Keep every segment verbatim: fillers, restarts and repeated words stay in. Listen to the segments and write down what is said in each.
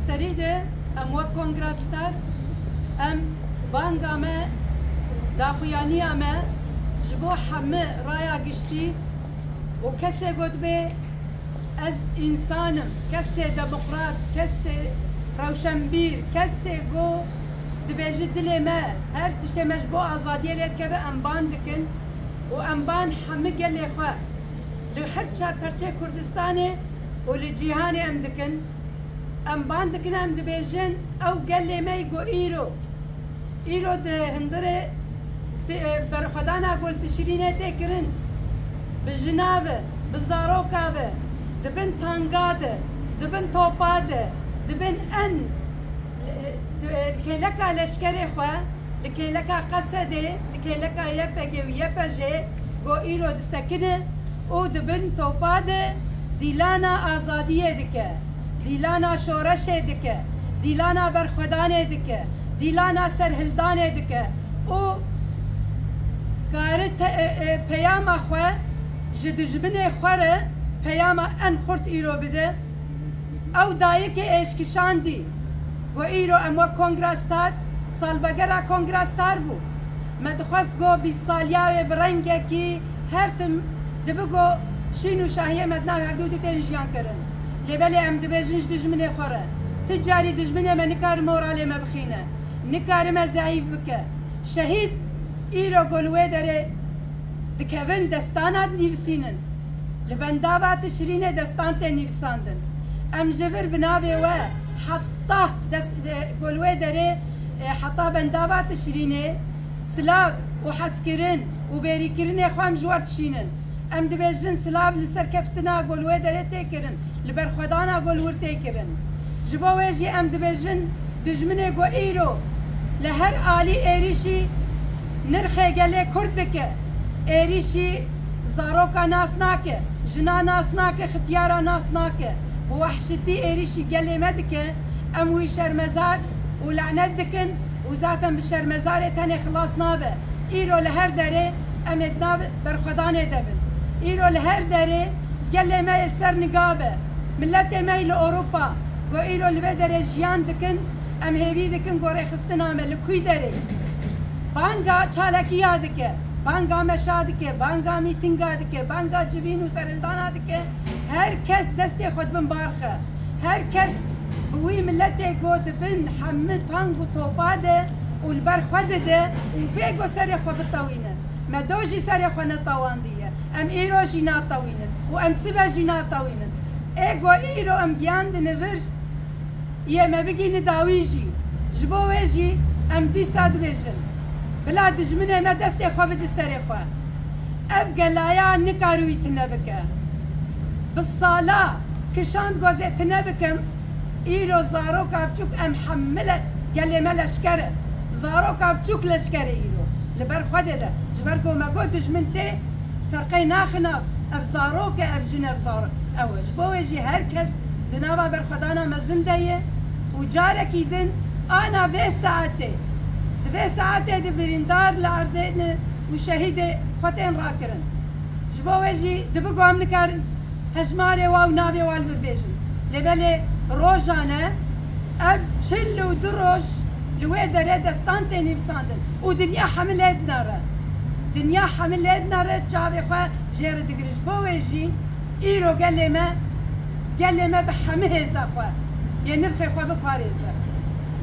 Serî de em wek Kongra Star, em banga me, daxuyaniya me ji bo hemî raya giştî û kesê ku dibê ez însan im, kesê demokrat, kesê rewşenbîr, kesê ku dibêje dilê me, her tiştê me ji bo azadiyê lê dikeve, em ban dikin û em ban hemî gelê xwe li her çar perçeyê Kurdistanê û li cîhanê em dikin. Em ban dikin, em dibêjin, ew gelê me yî ku îro, îro di hundirê ti-, e, berxwedana ku li Tişrînê tê kirin, bi jina ve, bi zaroka ve, di bin tanga de, di bin topa de, di bin en, e, di, e, kêleka leşkerê xwe, li kêleka Qesedê, li kêleka Y P G û Y P J go îro disekine û di bin topa de dîlana azadiyê dike, dîlana şoreşê dike, dîlana berxwedanê dike, dîlana serhildanê dike û kare te-, e, e, peyama xwe ji dijminê xwe re peyama en xurt îro bide. Ew dayikê êşkişandî ku îro em wek Kongra Star, salvegera Kongra Star bû. Me dixwest ku bîst saliya wê bi rengekî her tim dibi ku şîn û şahiyê me di nav hevdû di tên jiyan kirin. Lê belê em dibêjin ji dijminê xwe re. Ti carî dijminê me nikare moralê me bixîne. Nikarime zeîf bike. Şehîd îro ku li wê derê dikevin, destana dinivîsînin. Li bendava Tişrînê destan tê nivîsandin. Em ji vir bi navê we heta dest, e, ku li wê derê, e, heta bendava Tişrînê silav û hezkirin û bêrîkirinê xwe em ji we re dişînin. Em dibêjin silav li serkeftina ku li wê derê tê kirin, li berxwedana ku li wir tê kirin. Ji bo wê jî em dibêjin, dijminê ku îro li her alî êrîşî nirxê gelê Kurd dike, êrîşî zaroka nas nake, jina nas nake, xityara nas nake, bi wehşitî êrîşî gelê me dike, em wî şermezar û lanet dikin û zaten bi şermezarê tenê xilas nabe. Îro li her derê em ê di nav berxwedanê de bin. Îro li her derê gelê me yê li ser niga be. Miletê me yê li Ewropa, ku îro li vê derê jiyan dikin, em hêvî dikin ku rêxistina me li kûy derê banga çalekiya dike, banga meşa dike, banga mîtinga dike, banga civîn û serhildana dike. Her kes destê xwe di bin barxe. Her kes bi wî miletê ku di bin hemî tang û topa de û li ber xwe dide û bê ku serê xwe bitewîne. Me do jî serê xwe netewandiye. Em îro jî natewînin û em sibe jî natewînin. Ê ku îro em giyandine vir, yê me bigihîne dawî jî. Ji bo wê jî em dîsa dibêjin, bila dijminê me destê xwe bide serê xwe. Ev gelaya nikare wî tune bike. Bi sala kişand ku ez ê tune bikim, îro zaroka biçûk em hemî le-, gelê me leşker e. Zaroka biçûk leşker e îro. Li ber Xwedê de. Ji ber ku me got dijmin tê, ferqey naxine, ev zarok e, ev jin e, ev zarok. Ew e. Ji bo wê jî her kes di nava berxwedana mezin de ye û carekî din ana vê saetê, di vê saetê de birîndar li erdê ne û şehîdê xwe tên rakirin. Ji bo wê jî dibi ku em nikarin hejmarê wa û navê wa li vir bêjin. Lê belê rojane ev çil û du roj li wê derê destan tê nivîsandin û dinya hemî lê dinare. Dinya hemî lê dinare, çavê xwe jê re digire. Ji bo wê jî îro gelê me, gelê me bi hemî hêza xwe yê nirxê xwe biparêze.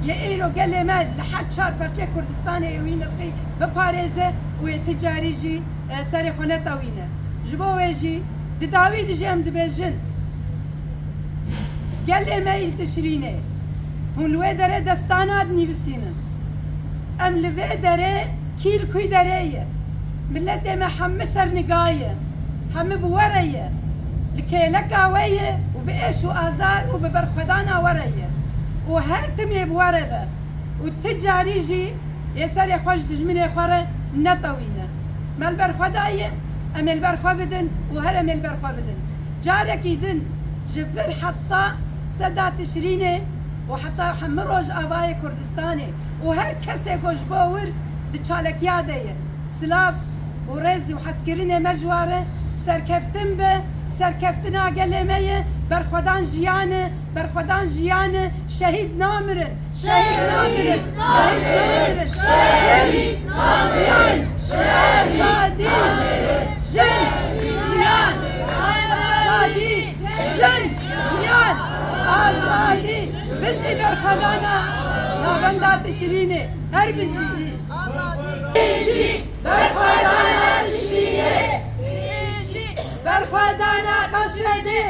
Yê îro gelê me li her çar perçeyê Kurdistanê yê wî nirxî biparêze û yê ti carî jî, e, serê xwe netewîne. Ji bo wê jî di dawî de jî em dibêjin, gelê me yî li Tişrînê, hûn li wê derê destana dinivîsînin. Em li vê derê kî li kûy derê ye. Miletê me hemî serniga ye. Hemî bi we re ye. Li kêleka we ye û bi êş û azar û bi berxwedana we re ye. Û her timê bi we re be. Û ti carî jî yê serê xwe ji dijminê xwe re netewîne. Me li ber xwe daye, em ê li ber xwe bidin û her em ê li ber xwe bidin. Carekî din ji vir heta seda Tişrînê û heta hemî Rojavayê Kurdistanê û her kesê ku ji bo wir di çalekiya de ye, silav û rêz û hezkirinê me ji wa re. Serkeftin be, serkeftina gelê me ye, Berxwedan jiyan e, berxwedan jiyan e, şehîd namirin. Şehîd namirin, şehîd namirin. Şehîd namirin. Azadî, jin, jiyan, azadî, jin, jiyan, azadî. Bijî berxwedana Navenda Tişrînê. Her bijî. Bijî berxwedana Tişrînê. Berxwedana Qesedê.